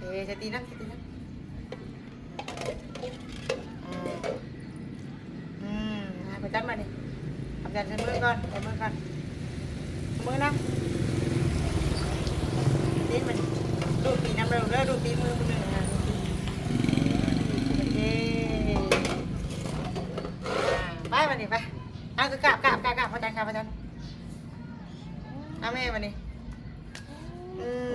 ເອີ ສະຕິນຳ ສະຕິນຳ. ອືມ ອືມ ອ່າ ປະຈັນມານີ້ ປະຈັນໃສ່ມືກ່ອນ ໃສ່ມືກ່ອນ ມືນຳ ຕີນມັນ ດູດຕີນນຳເດີ ດູດຕີນມືມື້ໜຶ່ງ ອ່າ ໂອເຄ ອ່າ ໄປບາດນີ້ ໄປ ເອົາ ຄືກາບ ກາບ ກາບ ກາບ ປະຈັນ ກາບ ປະຈັນ ເອົາແມ່ບາດນີ້. ອືມ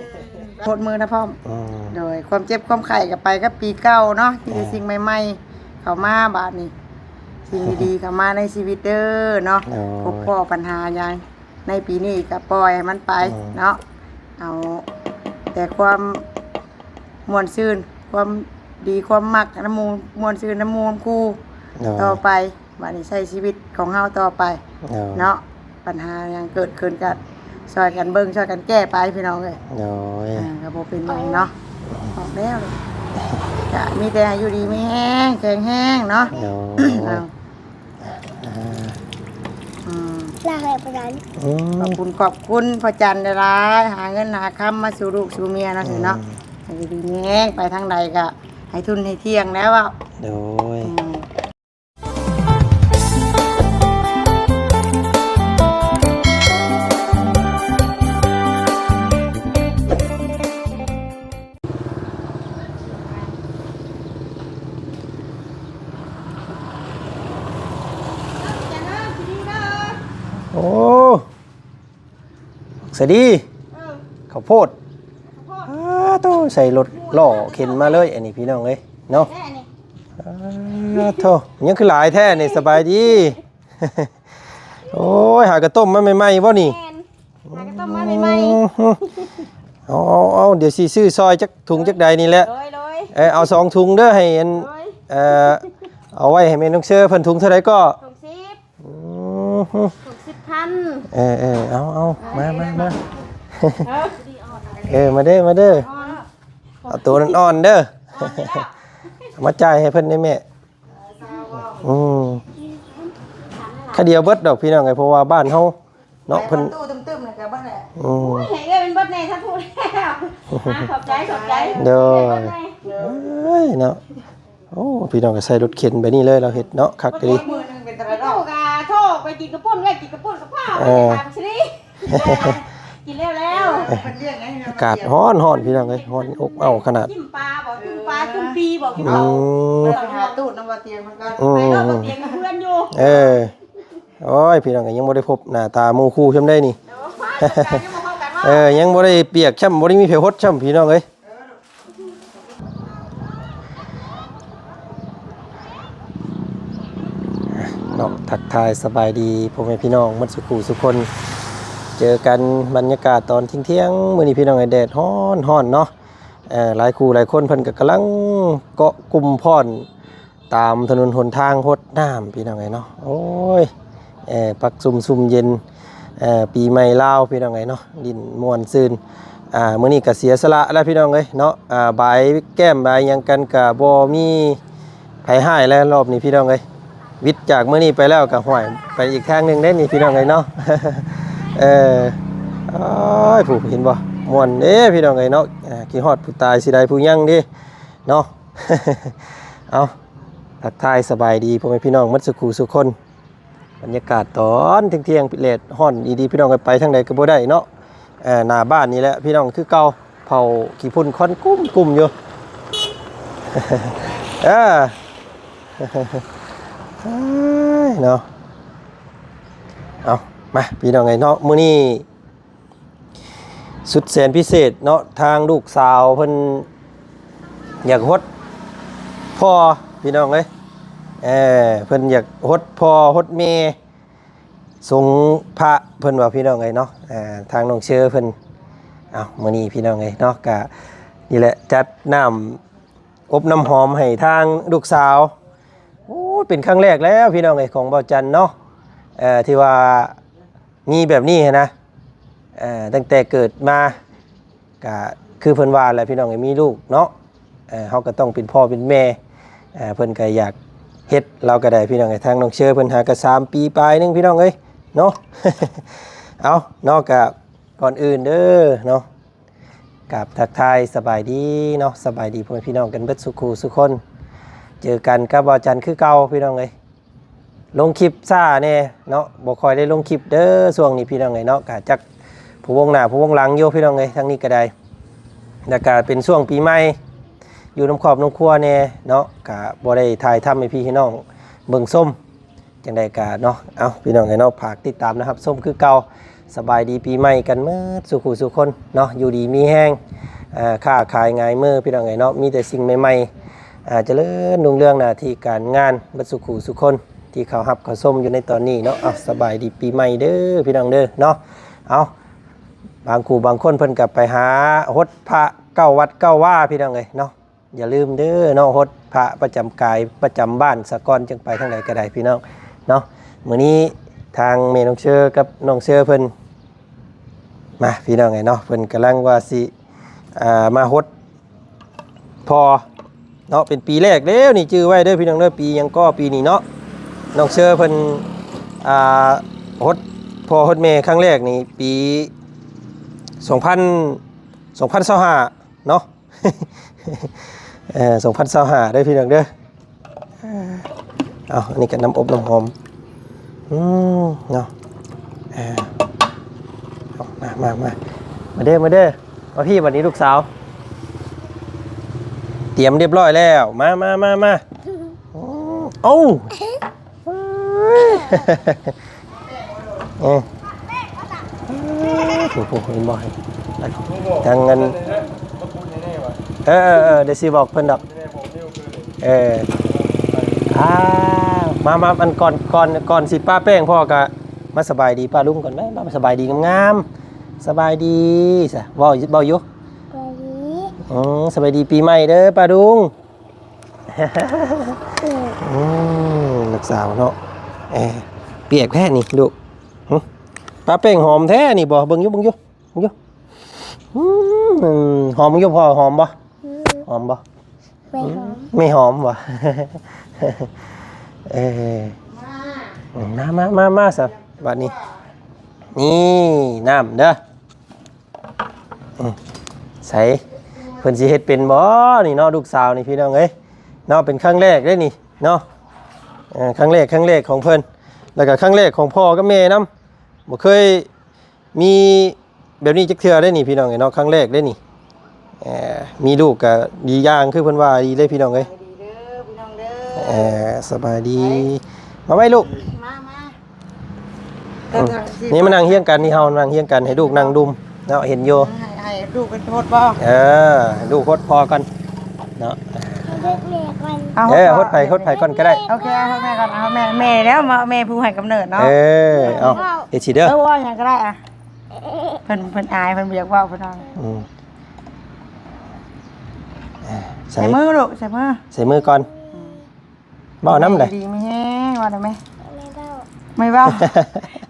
ໂພດມືນະພ້ອມ ອືມ ໂດຍ ຄວາມເຈັບຄວາມໄຂ້ກໍໄປກັບປີເກົ່າເນາະ ມີແຕ່ ອ່າ ສິ່ງໃໝ່ໆເຂົ້າມາບາດນີ້ ສິ່ງດີໆເຂົ້າມາໃນຊີວິດເດີເນາະ ໂດຍ ພົບພໍ້ບັນຫາຫຍັງໃນປີນີ້ກໍປ່ອຍໃຫ້ມັນໄປ ອືມ ເນາະ ເອົາແຕ່ຄວາມມ່ວນຊື່ນ ຄວາມດີຄວາມມັກນຳໝູ່ ມ່ວນຊື່ນນຳໝູ່ນຳຄູ່ ໂດຍ ຕໍ່ໄປ. ບາດນີ້ໃຊ້ຊີວິດຂອງເຮົາຕໍ່ໄປ ໂດຍ ເນາະ ບັນຫາຫຍັງເກີດຂຶ້ນກໍຊ່ອຍກັນເບິ່ງ ຊ່ອຍກັນແກ້ໄປພີ່ນ້ອງເອີຍ ໂດຍ ອ່າ ກໍບໍ່ເປັນຫຍັງເນາະ ອອກແລ້ວ ກໍມີແຕ່ຢູ່ດີມີແຮງ ແຂງແຮງເນາະ ໂດຍ ເອົາ ອ່າ ອືມ ລາໃຫ້ປະທານ ອືມ ຂອບຄຸນ ຂອບຄຸນພໍ່ຈັນຫຼາຍໆ ຫາເງິນຫາຄຳມາສູ່ລູກສູ່ເມຍເນາະ ອືມ ເນາະ ໃຫ້ຢູ່ດີມີແຮງ ໄປທາງໃດກໍໃຫ້ທຸ່ນໃຫ້ທ່ຽງແລ້ວເວົ້າ ໂດຍ ອືມ. ໂອ້ ສະດີ ເອີ ເຂົ້າໂພດ ເຂົ້າໂພດ ອ້າໂທ້ ໃສ່ລົດລໍ້ເຂັນມາເລີຍ ອັນນີ້ພີ່ນ້ອງເອີຍເນາະ ແທ້ອັນນີ້ ອ້າໂທ້ ຍັງຄືຫຼາຍແທ້ນີ້ ສະບາຍດີ ໂອ້ຍ ຫາກະຕົ້ມມາໃໝ່ໆບໍ່ນີ້ ແມ່ນ ຫາກະຕົ້ມມາໃໝ່ໆ ອືມ ເອົາໆໆ ດຽວຊິຊື້ຊ່ອຍຈັກຖົງຈັກໃດນີ້ແຫຼະ ໂດຍໆ ເອີ ເອົາສອງຖົງເດີ ໃຫ້ອັນ ໂດຍ ເອີ ເອົາໄວ້ໃຫ້ແມ່ນ້ອງເຊີເພິ່ນ ຖົງເທົ່າໃດກໍ ຖົງສິບ ອືມ ຫົກສິບພັນ ເອີໆ ເອົາໆ ມາ ມາ ມາ ເອີ ເອີ ມາເດີ ມາເດີ ອ່ອນ ເອົາໂຕອ່ອນໆເດີ ອ່ອນຢູ່ແລ້ວ ເອົາມາຈ່າຍໃຫ້ເພິ່ນແດ່ແມ່ ອືມ ຄາດດຽວເບິດດອກພີ່ນ້ອງເອີຍ ເພາະວ່າບ້ານເຮົາເນາະ ເພິ່ນ ປະຕູຕຶ້ມໆ ນີ້ກໍເບິດແຫຼະ ອືມ ໂອ້ຍ ໃຫ້ເອື້ອຍມັນເບິດແດ່ ສາທຸແລ້ວ ອ່າ ຂອບໃຈ ຂອບໃຈ ໂດຍ ເອີຍເນາະ ໂອ້ ພີ່ນ້ອງກໍໃສ່ລົດເຂັນໄປນີ້ເລີຍ ລາວເຮັດເນາະ ຄັກອີ່ຫຼີ ມື້ໜຶ່ງເປັນເທົ່າໃດດອກ ໂທກະໂທໄປກິນກະປຸ້ນ ເອີ ກິນກະປຸ້ນກັບເຂົ້າ ເອີ ໄປຖາມຊິ ກິນແລ້ວແລ້ວ ເອີ ເພິ່ນລ້ຽງໃຫ້ ອາກາດຮ້ອນໆ ພີ່ນ້ອງເອີຍ ຮ້ອນອົບເອົ້າຂະໜາດ ກິນປາບໍ່ ກິນປາກິນປີບໍ່ ອືມ ເອົາໄປຫາຕູ້ນຳວ່າຕຽງເພິ່ນກໍ ອືມ ໄປເນາະ ບໍ່ຕຽງກັບເພື່ອນຢູ່ ເອີ ໂອ້ຍ ພີ່ນ້ອງກໍຍັງບໍ່ໄດ້ພົບໜ້າຕາໝູ່ຄູ່ຊ່ຳໃດນີ້ ເອີ ຍັງບໍ່ໄດ້ປຽກຊ່ຳ ບໍ່ໄດ້ມີໃຜຫົດຊ່ຳ ພີ່ນ້ອງເອີຍ ເນາະ ທັກທາຍສະບາຍດີພໍ່ແມ່ພີ່ນ້ອງໝົດສູ່ຄູ່ສູ່ຄົນ ເຈີກັນບັນຍາກາດຕອນທ່ຽງໆ ມື້ນີ້ພີ່ນ້ອງເອີຍ ແດດຮ້ອນໆເນາະ ເອີ ຫຼາຍຄູ່ຫຼາຍຄົນເພິ່ນກໍກຳລັງເກາະກຸ່ມພ້ອນຕາມຖະໜົນຫົນທາງຫົດນ້ຳ ພີ່ນ້ອງເອີຍເນາະ ໂອ້ຍ ເອີ ພັກຊຸ່ມໆເຢັນ ເອີ ປີໃໝ່ລາວ ພີ່ນ້ອງເອີຍເນາະ ຫຼິ້ນມ່ວນຊື່ນ ອ່າ ມື້ນີ້ກໍເສຍສະຫຼະແລ້ວ ພີ່ນ້ອງເອີຍເນາະ ອ່າ ບາຍແກ້ມບາຍຫຍັງກັນກໍບໍ່ມີໃຜຮ້າຍແລ້ວ ລອບນີ້ ພີ່ນ້ອງເອີຍ ວິດຈາກມື້ນີ້ໄປແລ້ວກໍຫ້ວຍໄປອີກທາງໜຶ່ງເດ້ນີ້ ພີ່ນ້ອງເອີຍເນາະ ເອີ ໂອ້ຍ ຜູ້ເຫັນບໍ່ ມ່ວນເດ້ ພີ່ນ້ອງເອີຍເນາະ ອ່າ ຄິດຮອດຜູ້ຕາຍຊິໄດ້ຜູ້ຍັງເດ້ເນາະ ເອົາ ທັກທາຍສະບາຍດີພໍ່ແມ່ພີ່ນ້ອງໝົດສູ່ຄູ່ສູ່ຄົນ ບັນຍາກາດຕອນທ່ຽງໆ ແດດຮ້ອນອີ່ຫຼີ ພີ່ນ້ອງເອີຍ ໄປທາງໃດກໍບໍ່ໄດ້ເນາະ ເອີ ໜ້າບ້ານນີ້ແຫຼະ ພີ່ນ້ອງ ຄືເກົ່າ ເຜົາຂີ້ຝຸ່ນຄວັນກຸ້ມໆຢູ່ ເອີ ເອີຍເນາະ ເອົາ ມາ ພີ່ນ້ອງເອີຍເນາະ ມື້ນີ້ ສຸດແສນພິເສດເນາະ ທາງລູກສາວເພິ່ນຢາກຫົດພໍ່ ພີ່ນ້ອງເອີຍ ເອີ ເພິ່ນຢາກຫົດພໍ່ຫົດແມ່ ສົງພະ ເພິ່ນວ່າ ພີ່ນ້ອງເອີຍເນາະ ເອີ ທາງນ້ອງເຊີເພິ່ນ ເອົາ ມື້ນີ້ ພີ່ນ້ອງເອີຍເນາະ ກະນີ້ແຫຼະ ຈັດນ້ຳອົບນ້ຳຫອມໃຫ້ທາງລູກສາວ ໂອ້ຍ ເປັນຄັ້ງແລກແລ້ວ ພີ່ນ້ອງເອີຍ ຂອງບ່າວຈັນເນາະ ເອີ ທີ່ວ່າ ມີແບບນີ້ຫັ້ນນະ ເອີ ຕັ້ງແຕ່ເກີດມາ ກະຄືເພິ່ນວ່າແຫຼະ ພີ່ນ້ອງເອີຍ ມີລູກເນາະ ເອີ ເຮົາກໍຕ້ອງເປັນພໍ່ເປັນແມ່ ເອີ ເພິ່ນກໍຢາກເຮັດ ລາວກໍໄດ້ ພີ່ນ້ອງເອີຍ ທາງນ້ອງເຊີເພິ່ນຫາກໍສາມປີປາຍໜຶ່ງ ພີ່ນ້ອງເອີຍເນາະ ເອົາເນາະ ກະກ່ອນອື່ນເດີເນາະ ກາບທັກທາຍສະບາຍດີເນາະ ສະບາຍດີພໍ່ແມ່ພີ່ນ້ອງກັນເບິດສູ່ຄູ່ສູ່ຄົນ. ເຈີກັນກັບບ່າວຈັນຄືເກົ່າພີ່ນ້ອງເອີຍ. ລົງຄລິບຊ້າແດ່ເນາະ ບໍ່ຄ່ອຍໄດ້ລົງຄລິບເດີຊ່ວງນີ້ພີ່ນ້ອງເອີຍເນາະ. ກະຈັກຜູ້ວົງໜ້າຜູ້ວົງຫຼັງຢູ່ພີ່ນ້ອງເອີຍ ທາງນີ້ກະໄດ້. ແລ້ວກະເປັນຊ່ວງປີໃໝ່ ຢູ່ນຳຄອບນຳຄົວແດ່ເນາະ ກະບໍ່ໄດ້ຖ່າຍທຳໃຫ້ພີ່ໃຫ້ນ້ອງເບິ່ງຊົມ. ຈັ່ງໃດກະເນາະ ເອົາ ພີ່ນ້ອງເອີຍເນາະ ຝາກຕິດຕາມນະຮັບຊົມຄືເກົ່າ. ສະບາຍດີປີໃໝ່ກັນເໝິດສູ່ຄູ່ສູ່ຄົນເນາະ ຢູ່ດີມີແຮງ ເອີ ຄ້າຂາຍງ່າຍມືພີ່ນ້ອງເອີຍເນາະ ມີແຕ່ສິ່ງໃໝ່ໆ ເອີ ຈະເລີນຮຸ່ງເຮືອງໜ້າທີ່ການງານເບິດສູ່ຄູ່ສູ່ຄົນທີ່ເຂົ້າຮັບເຂົ້າຊົມຢູ່ໃນຕອນນີ້ເນາະ. ເອົາ ສະບາຍດີປີໃໝ່ເດີພີ່ນ້ອງເດີເນາະ. ເອົາ ບາງຄູ່ບາງຄົນເພິ່ນກະໄປຫາຫົດພະເກົ້າວັດເກົ້າວາພີ່ນ້ອງເອີຍເນາະ. ຢ່າລືມເດີເນາະ ຫົດພະປະຈຳກາຍປະຈຳບ້ານສາກ່ອນ ຈັ່ງໄປທາງໃດກະໄດ້ພີ່ນ້ອງເນາະ. ມື້ນີ້ທາງແມ່ນ້ອງເຊີກັບນ້ອງເຊີເພິ່ນມາພີ່ນ້ອງເອີຍເນາະ ເພິ່ນກຳລັງວ່າຊິ ອ່າ ມາຫົດພໍ່ເນາະ ເປັນປີແລກແລ້ວນີ້ ຈື່ໄວ້ເດີພີ່ນ້ອງເດີ. ປີຫຍັງກໍປີນີ້ເນາະ ນ້ອງເຊີເພິ່ນ ອ່າ ຫົດພໍ່ຫົດແມ່ຄັ້ງແລກນີ້ປີສອງພັນ ສອງພັນຊາວຫ້າເນາະ. ເອີ ສອງພັນຊາວຫ້າເດີພີ່ນ້ອງເດີ. ເອົາ ອັນນີ້ກະນ້ຳອົບນ້ຳຫອມ ອືມ ເນາະ. ເອີ ເອົາ ມາ ມາ ມາ ມາເດີ ມາເດີ ມາພີ່ ບັດນີ້ລູກສາວ ຕຽມຮຽບຮ້ອຍແລ້ວ ມາ ມາ ມາ ມາ. ໂອ້ ເອົ້າ ເອີ ໂອ້ໂຫ ເຫັນບໍ່ ທາງນັ້ນ ເອີ ເອີ ເອີ ດຽວຊິບອກເພິ່ນດອກ ເອີ ອ່າ ມາ ມາ ອັນ ກ່ອນ ກ່ອນ ກ່ອນຊິປະແປ້ງ ພໍ່ກະມາສະບາຍດີປ້າລຸງກ່ອນ ມາ ມາສະບາຍດີງາມໆ ສະບາຍດີຊະ ເວົ້າ ເວົ້າຢູ່ ສະບາຍດີ ອືມ ສະບາຍດີປີໃໝ່ເດີປ້າລຸງ. ອືມ ລູກສາວເນາະ ເອີ ປຽກແທ້ນີ້ລູກ ຫຶ ປະແປ້ງຫອມແທ້ນີ້ບໍ່ ເບິ່ງຢູ່ ເບິ່ງຢູ່ ເບິ່ງຢູ່ ອືມ ຫອມຢູ່ ພໍ່ ຫອມບໍ່ ຫອມບໍ່ ແມ່ຫອມ ແມ່ຫອມບໍ່ ເອີ ມາ ມາ ມາ ມາຊະ ບັດນີ້ ນີ້ ນ້ຳເດີ. ອືມ ໃສ ເພິ່ນຊິເຮັດເປັນບໍ່ນີ້ເນາະ ລູກສາວນີ້ພີ່ນ້ອງເອີຍເນາະ. ເປັນຄັ້ງແລກເດ້ນີ້ເນາະ ເອີ ຄັ້ງແລກ ຄັ້ງແລກຂອງເພິ່ນ ແລ້ວກະຄັ້ງແລກຂອງພໍ່ກັບແມ່ນຳ ບໍ່ເຄີຍມີແບບນີ້ຈັກເທື່ອເດ້ນີ້ພີ່ນ້ອງເອີຍເນາະ ຄັ້ງແລກເດ້ນີ້. ເອີ ມີລູກກະດີຢ່າງຄືເພິ່ນວ່າອີ່ຫຼີເດ້ພີ່ນ້ອງເອີຍ. ດີເດີພີ່ນ້ອງເດີ ເອີ ສະບາຍດີ ມາໄວ້ລູກ ມາ ມາ ນີ້ມານັ່ງຮຽງກັນ ນີ້ເຮົານັ່ງຮຽງກັນ ໃຫ້ລູກນັ່ງດຸ່ມເນາະ ເຫັນຢູ່ ໃຫ້ ໃຫ້ລູກເປັນໂທດບໍ່? ເອີ ໃຫ້ລູກຫົດພໍ່ກ່ອນເນາະ ເອີ ຫົດໃຜ ຫົດໃຜກ່ອນກະໄດ້ ໂອເຄ ເອົາແມ່ກ່ອນ ເອົາແມ່ ແມ່ແລ້ວ ແມ່ຜູ້ໃຫ້ກຳເນີດເນາະ ເອີ ເອົາ ເຮັດຊິເດີ ເອີ ເວົ້າຫຍັງກະໄດ້ອະ ເພິ່ນ ເພິ່ນອາຍ ເພິ່ນບໍ່ຢາກເວົ້າ ເພິ່ນວ່າ ອືມ ໃສ່ມືລູກ ໃສ່ມື ໃສ່ມືກ່ອນ ອືມ ເວົ້ານຳໃດ ຢູ່ດີມີແຮງ ເວົ້ານຳແມ່ ແມ່ເວົ້າ ແມ່ເວົ້າ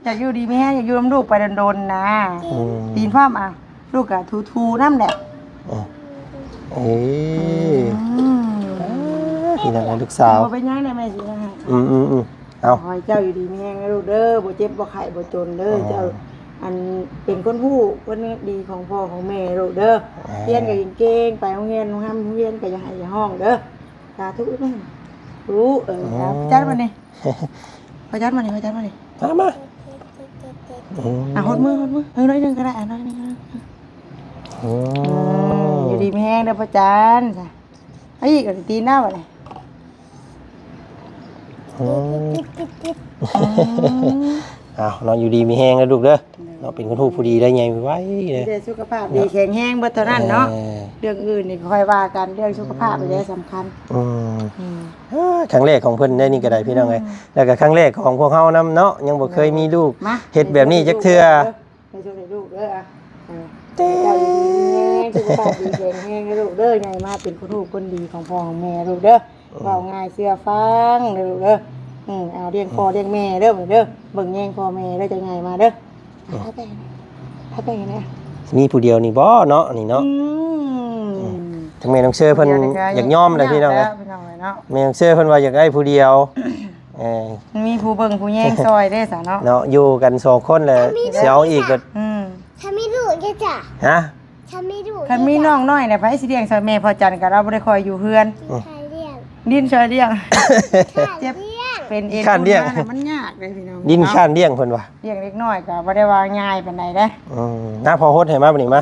ຢາກຢູ່ດີມີແຮງ ຢາກຢູ່ນຳລູກໄປດົນໆນະ ອືມ ຕີນພ້ອມ ອ່ະ ລູກກະຖູໆນຳແຫຼະ ເອີ ເອີ ອືມ ເອີ ພີ່ນ້ອງ ລູກສາວ ບໍ່ເປັນຫຍັງນະແມ່ຊິໃຫ້ ອືມໆໆ ເອົາ ຂໍໃຫ້ເຈົ້າຢູ່ດີມີແຮງນະລູກເດີ ບໍ່ເຈັບບໍ່ໄຂ້ບໍ່ຈົນເດີ ເອີ ເຈົ້າ ອັນ ເປັນຄົນຮູ້ ຄົນດີຂອງພໍ່ຂອງແມ່ລູກເດີ ເອີ ຮຽນກະເກັ່ງໆ ໄປໂຮງຮຽນ ໂຮງຮຽນກະຢ່າໄຫ້ຢ່າຮ້ອງເດີ. ສາທຸ ຮູ້ ເອີ ເອົາ ພໍ່ຈັນມານີ້ ພໍ່ຈັນມານີ້ ພໍ່ຈັນມານີ້ ມາ ມາ ອືມ ອ່ະ ຫົດມື ຫົດມື ເອີ ໜ້ອຍໜຶ່ງກະໄດ້ ອ່ະ ໜ້ອຍໜຶ່ງ ອືມ ຢູ່ດີມີແຮງເດີພໍ່ຈັນ ອີກ ຕີນໜ້າບັດນີ້ ອືມ ອືມ ເອົາ ເນາະ ຢູ່ດີມີແຮງເດີລູກເດີ ເນາະ ເປັນຄົນຮູ້ຜູ້ດີໄດ້ໃຫຍ່ໄວໆເດີ ມີແຕ່ສຸຂະພາບດີແຂງແຮງເບິດເທົ່ານັ້ນເນາະ ເອີ ເລື່ອງອື່ນນີ້ຄ່ອຍວ່າກັນ ເລື່ອງສຸຂະພາບນີ້ແຫຼະສຳຄັນ ອືມ ອືມ ເອີ ຄັ້ງແລກຂອງເພິ່ນໄດ໋ນີ້ກະໄດ້ພີ່ນ້ອງເອີຍ ອືມ ແລ້ວກະຄັ້ງແລກຂອງພວກເຮົານຳເນາະ ຍັງບໍ່ເຄີຍມີລູກເຮັດແບບນີ້ຈັກເທື່ອ ໃຫ້ໂຊກໃຫ້ລາບເດີ ອ່ະ ເອີ ໃຫ້ເຈົ້າຢູ່ດີມີແຮງ ສຸຂະພາບດີແຂງແຮງເດີລູກເດີ ໃຫຍ່ມາເປັນຄົນຮູ້ຄົນດີຂອງພໍ່ຂອງແມ່ລູກເດີ ອືມ ເວົ້າງ່າຍເຊື່ອຟັງເດີລູກເດີ ອືມ ເອົາ ລ້ຽງພໍ່ລ້ຽງແມ່ເດີ ເບິ່ງແຍງພໍ່ແມ່ເດີ ເຈົ້າໃຫຍ່ມາເດີ ອືມ ພາໄປ ພາໄປແດ່ ມີຜູ້ດຽວນີ້ບໍ່ເນາະ ນີ້ເນາະ ອືມ ອືມ ທັງແມ່ນ້ອງເຊີເພິ່ນຢາກຍອມແຫຼະພີ່ນ້ອງເອີຍ ແມ່ນ້ອງເຊີເພິ່ນວ່າຢາກໄດ້ຜູ້ດຽວ ເອີ ມີຜູ້ເບິ່ງຜູ້ແຍງຊ່ອຍເດ້ຊະເນາະ ເນາະ ຢູ່ກັນສອງຄົນແຫຼະ ຊິເອົາອີກກໍ ອືມ ຖ້າມີລູກເດ້ຈ້ະ ຮະ ຖ້າມີລູກ ຄັນມີນ້ອງນ້ອຍນະ ໃຜຊິລ້ຽງຊ່ອຍແມ່ພໍ່ຈັນ ກໍລາວບໍ່ໄດ້ຄ່ອຍຢູ່ເຮືອນ. ອືມ ຂ້ານລ້ຽງ ດິນຊ່ອຍລ້ຽງ ຂ້ານ ເຈັບ ລ້ຽງ ເປັນເອັນ ຂ້ານລ້ຽງ ຂຶ້ນມານະ ມັນຍາກເດ້ພີ່ນ້ອງ. ດິນຂ້ານລ້ຽງເພິ່ນວ່າ ລ້ຽງເດັກນ້ອຍກໍບໍ່ໄດ້ວ່າງ່າຍປານໃດເດ້. ອືມ ນະ ພໍ່ຫົດໃຫ້ມາບັດນີ້ມາ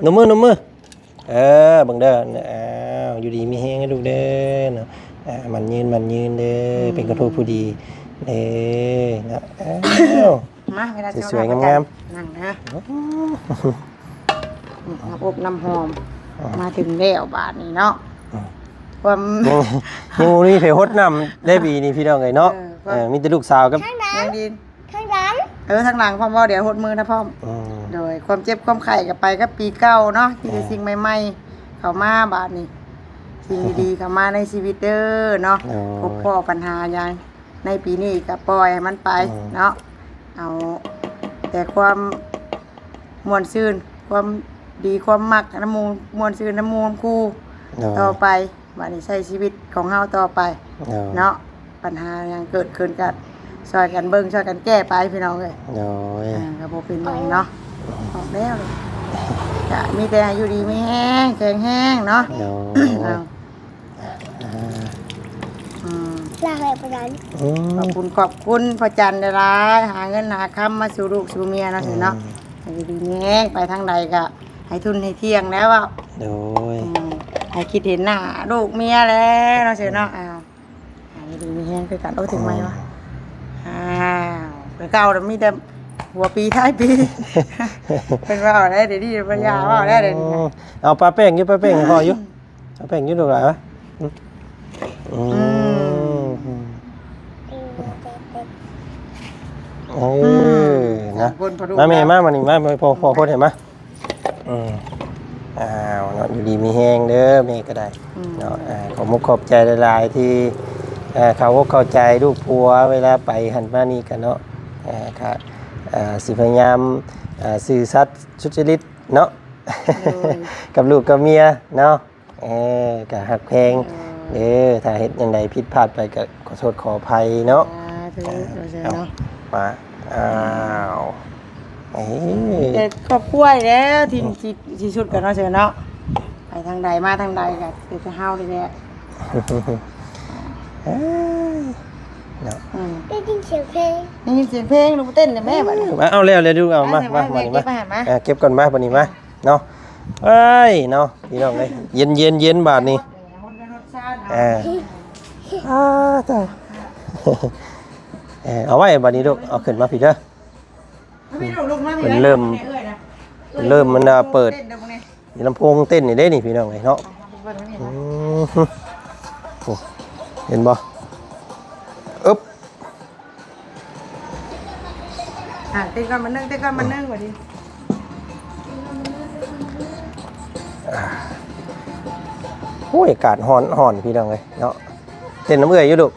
ນຸບມື ນຸບມື. ເອີ ເບິ່ງເດີ ອ້າວ ຢູ່ດີມີແຮງເດີລູກເດີເນາະ. ອ່າ ໝັ້ນຍືນ ໝັ້ນຍືນເດີ ອືມ ເປັນກະທູກຜູ້ດີເດີເນາະ. ອ້າວ ມາ ເວລາ ສວຍໆ ງາມໆ ນັ່ງເດີ. ໂອ້ ນ້ຳອົບນ້ຳຫອມ ອືມ ມາເຖິງແລ້ວບາດນີ້ເນາະ. ອືມ ຄວາມ ຍັງ ຍັງບໍ່ມີໃຜຫົດນ້ຳໄດ້ປີນີ້ພີ່ນ້ອງເອີຍເນາະ. ເອີ ເອີ ມີແຕ່ລູກສາວກັບ ທາງນັ້ນ ຍັງດີ ທາງຫຼັງ ເອີ ທາງຫຼັງພ້ອມບໍ່ ດຽວຫົດມືນະພ້ອມ. ອືມ ໂດຍ ຄວາມເຈັບຄວາມໄຂ້ກໍໄປກັບປີເກົ່າເນາະ ມີແຕ່ ແມ່ນ ສິ່ງໃໝ່ໆເຂົ້າມາບາດນີ້ ສິ່ງດີໆເຂົ້າມາໃນຊີວິດເດີເນາະ. ໂດຍ ພົບພໍ້ບັນຫາຫຍັງໃນປີນີ້ກໍປ່ອຍໃຫ້ມັນໄປ ອືມ ເນາະ ເອົາແຕ່ຄວາມມ່ວນຊື່ນ ຄວາມດີຄວາມມັກນຳໝູ່ ມ່ວນຊື່ນນຳໝູ່ນຳຄູ່ ໂດຍ ຕໍ່ໄປ. ບາດນີ້ໃຊ້ຊີວິດຂອງເຮົາຕໍ່ໄປ ໂດຍ ເນາະ ບັນຫາຫຍັງເກີດຂຶ້ນກໍຊ່ອຍກັນເບິ່ງ ຊ່ອຍກັນແກ້ໄປພີ່ນ້ອງເອີຍ. ໂດຍ ເອີ ກໍບໍ່ເປັນຫຍັງເນາະ ອອກແລ້ວ ກໍມີແຕ່ຢູ່ດີມີແຮງ ແຂງແຮງເນາະ. ໂດຍ ເອົາ ອ່າ ອືມ ລາໃຫ້ປານນັ້ນ ອືມ ຂອບຄຸນ ຂອບຄຸນພໍ່ຈັນຫຼາຍໆ ຫາເງິນຫາຄຳມາສູ່ລູກສູ່ເມຍເນາະ ອືມ ເນາະ ໃຫ້ຢູ່ດີມີແຮງ ໄປທາງໃດກໍໃຫ້ທຸນໃຫ້ທ່ຽງແລ້ວ. ໂດຍ ອືມ ໃຫ້ຄິດເຫັນໜ້າລູກເມຍແລ້ວເນາະ ເນາະ ເນາະ. ອ້າວ ໃຫ້ຢູ່ດີມີແຮງຄືກັນ. ໂອ້ ເຖິງໄມວະ. ອືມ ອ້າວ ແຕ່ເກົ່າມີແຕ່ຫົວປີທ້າຍປີ ເພິ່ນເວົ້າໄດ້ ດຽວນີ້ບໍ່ຢາກເວົ້າໄດ້ ດຽວນີ້ນະ. ໂອ້ ເອົາປະແປ້ງຢູ່ ປະແປ້ງໃຫ້ພໍ່ຢູ່ ເອົາແປ້ງຢູ່ ລູກຫຼານວະ. ອືມ ອືມ ເອີ ອືມ ນະ ມາແມ່ ມາ ມານີ້ ມາ ມາ ພໍ່ ພໍ່ຄົນໃຫ້ມາ. ອືມ ອ້າວ ເນາະ ຢູ່ດີມີແຮງເດີແມ່ກໍໄດ້ ອືມ ເນາະ. ອ່າ ຂອບມຸກຂອບໃຈຫຼາຍໆ ທີ່ ເອີ ເຂົ້າອົກເຂົ້າໃຈລູກຜົວ ເວລາໄປຫັ້ນມານີ້ກັນເນາະ. ເອີ ກໍ ເອີ ຊິພະຍາຍາມ ເອີ ຊື່ສັດສຸດຈະລິດເນາະ ໂດຍ ກັບລູກກັບເມຍເນາະ. ເອີ ກໍຮັກແພງ ເອີ ເດີ. ຖ້າເຮັດຫຍັງໃດຜິດພາດໄປກໍຂໍໂທດຂໍອະໄພເນາະ. ສາທຸ ເອີ ເນາະ ມາ ອ້າວ ເອີ ມີແຕ່ຄອບຄົວແລ້ວທີ່ ອືມ ທີ່ ທີ່ສຸດກັນເນາະ ເຊີເນາະ. ໄປທາງໃດມາທາງໃດກໍເປັນແຕ່ເຮົານີ້ແຫຼະ ເອີ ເນາະ. ອືມ ໄດ້ຍິນສຽງເພງ ໄດ້ຍິນສຽງເພງ ລູກເຕັ້ນແລ້ວແມ່ ບາດນີ້. ເອົາ ເອົາແລ້ວ ແລ້ວລູກ ເອົາມາ ມາ ມາ ມາ ມາ ມາ ມາ ມາ ມາ ເກັບກ່ອນ ມາ ບາດນີ້ມາ ເນາະ. ເອີຍ ເນາະ ພີ່ນ້ອງເອີຍ ເຢັນໆ ເຢັນບາດນີ້. ເອີ ອາ ຕາຍ ເອີ ເອົາໄວ້ບາດນີ້ລູກ ເອົາຂຶ້ນມາພີ້ເດີ. ເພິ່ນເລີ່ມ ເລີ່ມມັນເປີດລຳໂພງເຕັ້ນນີ້ເດ້ນີ້ ພີ່ນ້ອງເອີຍເນາະ. ອືມ ໂອ້ ເຫັນບໍ່? ອຶບ ອ່າ ເຕັ້ນກ່ອນບາດໜຶ່ງ ເຕັ້ນກ່ອນບາດໜຶ່ງ ບາດນີ້. ໂອ້ຍ ອາກາດຮ້ອນ ຮ້ອນ ພີ່ນ້ອງເອີຍເນາະ. ເຕັ້ນນຳເອື້ອຍຢູ່ລູກ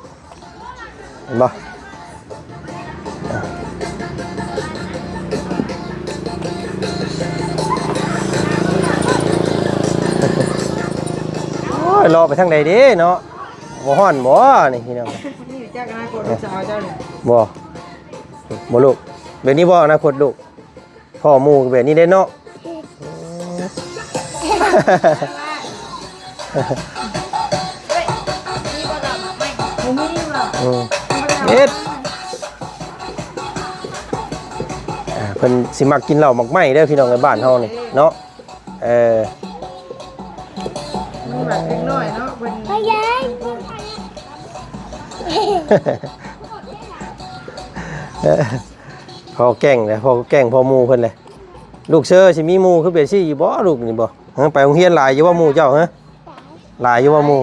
ເຫັນບໍ່? ໂອ້ຍ ລໍໄປທາງໃດເດ້ເນາະ? ບໍ່ຮ້ອນບໍ່ນີ້ ພີ່ນ້ອງ? ນີ້ຈັກອະນາຄົດລູກສາວເຈົ້ານີ້ ບໍ່? ບໍ່ລູກ ແບບນີ້ບໍ່ອະນາຄົດລູກ? ພໍ່ໝູ່ກໍແບບນີ້ເດ້ເນາະ. ອືມ ເຮັດ ອ່າ ເພິ່ນຊິມັກກິນເຫຼົ້າໝາກໄມ້ເດີ ພີ່ນ້ອງໃນບ້ານເຮົານີ້ເນາະ. ເອີ ມັນແບບເດັກນ້ອຍເນາະ ເພິ່ນ ພໍ່ໃຫຍ່ ພໍ່ແກ້ງແຫຼະ ພໍ່ແກ້ງພໍ່ໝູ່ເພິ່ນແຫຼະ. ລູກເຊີຊິມີໝູ່ຄືເປຊີຢູ່ບໍ່ ລູກນີ້ບໍ່? ເອີ ໄປໂຮງຮຽນຫຼາຍຢູ່ບໍ່ໝູ່ເຈົ້າ? ເອີ ຫຼາຍຢູ່ບໍ່ໝູ່?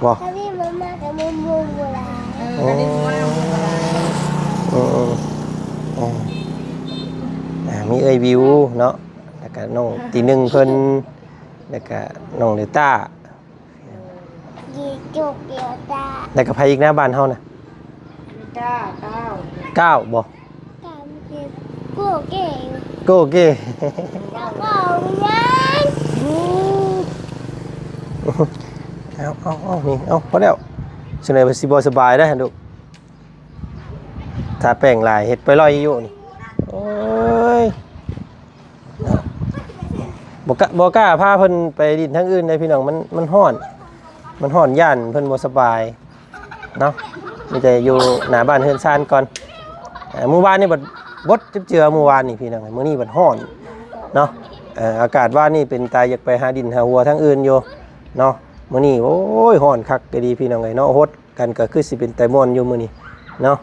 ບໍ່ ຖ້າມີໝູ່ມາກໍໝູ່ບໍ່ຫຼາຍ. ເອີ ໂອ້ ກໍໄດ້ໝູ່ມາໝູ່ກໍຫຼາຍ. ເອີ ເອີ ເອີ ອ່າ ມີເອື້ອຍວິວເນາະ ແລ້ວກໍນ້ອງຕີໜຶ່ງເພິ່ນ ແລ້ວກໍນ້ອງເດຕ້າ ເອີ ຢູ່ຈຸກດຽວຕາ. ແລ້ວກໍໃຜອີກນະບ້ານເຮົານະ? ເດຕ້າ ກ້າວ ກ້າວບໍ່? ໂກເກ ໂກເກ ເອົາ ເອົາ ເອົາ ນີ້ ເອົາ ພໍແລ້ວ. ສ່ວນໃຫຍ່ເພິ່ນຊິບໍ່ສະບາຍໄດ໋ລູກ ທາແປ້ງຫຼາຍ ເຮັດໄປລອຍຢູ່ນີ້. ໂອ້ຍ ເນາະ ເນາະ ເນາະ. ບໍ່ກ້າ ບໍ່ກ້າພາເພິ່ນໄປຫຼິ້ນທາງອື່ນເດ້ພີ່ນ້ອງ ມັນ ມັນຮ້ອນ ມັນຮ້ອນ ຢ້ານເພິ່ນບໍ່ສະບາຍເນາະ ມີແຕ່ຢູ່ໜ້າບ້ານເຮືອນຊານກ່ອນ. ເອີ ມື້ວານນີ້ບັດບົດເຈັບເຈືອ ມື້ວານນີ້ພີ່ນ້ອງ ມື້ນີ້ບັດຮ້ອນເນາະ. ເອີ ອາກາດວານນີ້ເປັນຕາຢາກໄປຫາດິນຫາຫົວທາງອື່ນຢູ່ເນາະ ມື້ນີ້ໂອ້ຍ ຮ້ອນຄັກອີ່ຫຼີພີ່ນ້ອງເອີຍເນາະ ຮົດ ກັນກໍຄືຊິເປັນຕາມ່ວນຢູ່ມື້ນີ້ເນາະ.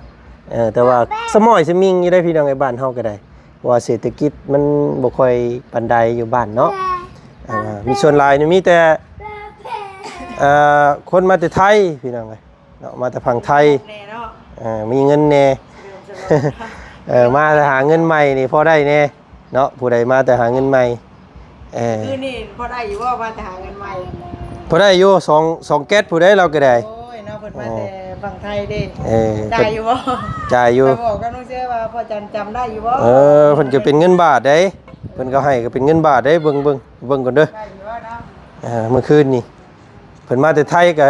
ເອີ ແຕ່ວ່າສະໝ້ອຍສະມິງຢູ່ເດ້ພີ່ນ້ອງເອີຍ ບ້ານເຮົາກໍໄດ້ ເພາະວ່າເສດຖະກິດມັນບໍ່ຄ່ອຍປານໃດຢູ່ບ້ານເນາະ. ເອີ ມີສ່ວນຫຼາຍນີ້ມີແຕ່ ເອີ ຄົນມາແຕ່ໄທພີ່ນ້ອງເອີຍເນາະ ມາແຕ່ຝັ່ງໄທ ແນ່ເນາະ ເອີ ມີເງິນແນ່ ເອີ ມາແຕ່ຫາເງິນໃໝ່ນີ້ພໍໄດ້ແນ່ ເນາະ ຜູ້ໃດມາແຕ່ຫາເງິນໃໝ່ ເອີ ຄືນີ້ພໍໄດ້ຢູ່ບໍ່ ມາແຕ່ຫາເງິນໃໝ່? ພໍໄດ້ຢູ່ ສອງ ສອງແກັດຜູ້ໃດ ລາວກໍໄດ້. ໂອ້ຍເນາະ ເພິ່ນມາແຕ່ຝັ່ງໄທເດ້ ເອີ ຈ່າຍຢູ່ບໍ່? ຈ່າຍຢູ່. ໄປບອກກັບນ້ອງເສືອວ່າພໍ່ຈັນຈຳໄດ້ຢູ່ບໍ່? ເອີ ເພິ່ນກໍເປັນເງິນບາດເດ້ ເພິ່ນກໍໃຫ້ກໍເປັນເງິນບາດເດ້. ເບິ່ງ ເບິ່ງ ເບິ່ງກ່ອນເດີ ໄດ້ຢູ່ບໍ່ເນາະ? ເອີ ມື້ຄືນນີ້ເພິ່ນມາແຕ່ໄທກໍ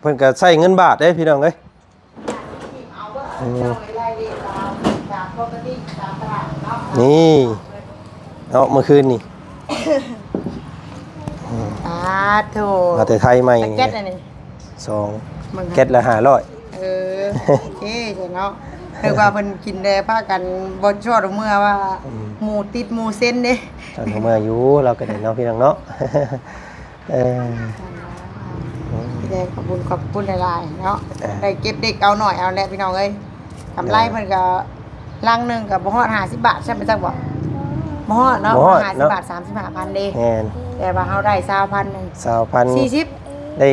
ເພິ່ນກໍໃຊ້ເງິນບາດເດ້ພີ່ນ້ອງເອີຍ. ອືມ ນີ້ເນາະ ມື້ຄືນນີ້ ອືມ ປາດໂທ້ ມາແຕ່ໄທໃໝ່ ຈັກແກັດອັນນີ້? ສອງ ເບິ່ງ ແກັດລະຫ້າຮ້ອຍ. ເອີ ໂອເຄເນາະ ເພິ່ນວ່າເພິ່ນກິນແດ່ ພາກັນບໍ່ຊອດເມືອວ່າ ອືມ ໝູຕິດໝູເຊັນເດ້. ຊອດເມືອຢູ່ ລາວກໍໄດ້ເນາະ ພີ່ນ້ອງເນາະ. ເອີ ແສດງຄວາມຂອບຄຸນ ຂອບຄຸນຫຼາຍໆເນາະ. ເອີ ໄດ້ເກັບເດັກເອົາໜ້ອຍເອົາແຫຼະພີ່ນ້ອງເອີຍ. ກຳໄລ ເອີ ເພິ່ນກໍລັງໜຶ່ງກໍບໍ່ຮອດຫ້າສິບບາດ ໃຊ່ໄໝຈັກບໍ່? ບໍ່ຮອດເນາະ ບໍ່ຮອດເນາະ ຫ້າສິບບາດ ສາມສິບຫ້າພັນເດ້. ແມ່ນ ແຕ່ວ່າເຮົາໄດ້ຊາວພັນໜຶ່ງ ຊາວພັນ ສີ່ສິບ ໄດ້